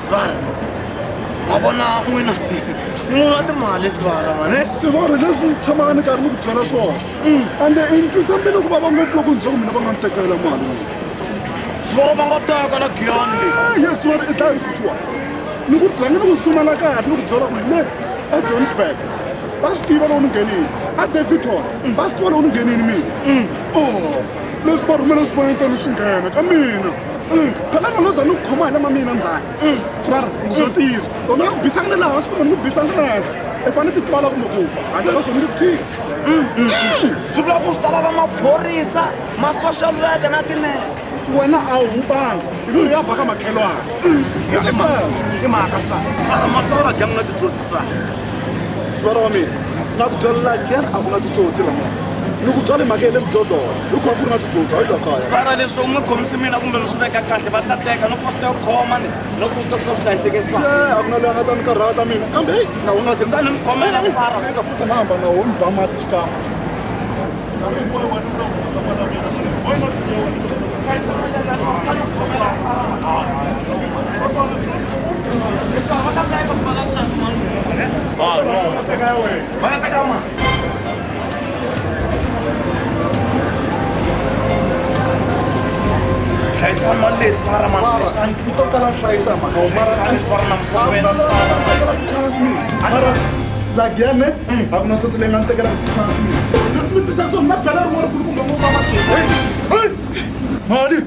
Sivara ma vona n'wina n'wina timali sivara mane. Sivara leswi ni tshamaka ni karhi ni ku byela swona ende i ni twisa mbilu ku vava ngopfu loko ni byela ku mina va nga ni tekela mali. Sivara va nga teka la Giyani le. Yes sivara i dlaya hi sweswiwani ni ku rhange ni ku sumela kahle ni ku byela ku le eJohannesburg va swi tiva loko ni nghenile a Daveyton va swi tiva loko ni nghenile mina. Oh leswi va rhumela swifanetani swi nghena ka mina phela na no za ni ku khoma hi lama mina ndzhaku sivara ni swo ntiyiso loko ni nga ku bisanga na laha hansi kumbe ni ku bisanga na henhla i fanele ti twala kumbe ku fa handle ka swona ni ku tshiki. Swi vula ku swi ta lava maphorisa ma-social worker na tinese. Wena a wu hupanga hi loyi ya baka makhelwana. I mhaka sivara. Sivara ma swi tiva ku na titsotsi sivara. Sivara wa mina na ku byalela Giyani a ku na titsotsi lama ni ku byale mhaka ya le mujondolo hikuva ku ri na titsotsi hayi la kaya. Sivara leswi u nga khomisi mina kumbe mi swi veka kahle va ta teka no fosta yo khoma ni no fosta ku swi hlayisekeni sivara. A ku na loyi a nga ta ni karhata mina kambe heyi na wu nga se Sani ni khomela sivara. Fika futhi na hamba na wo ni ba mati xikan'we. Va ta teka mali. Hlayisani mali leyi sivara mani hlayisani. Ni to kala hlayisa mhaka wo mara Hlayisani sivara na mukhomela sivara. Tekela ti-chance mina mara la Giyani a ku na tsotsi leyi nga ni tekelaka ti-chance mina leswi ni tisaka swona na byala rin'wana kulukumba ngo famba mali.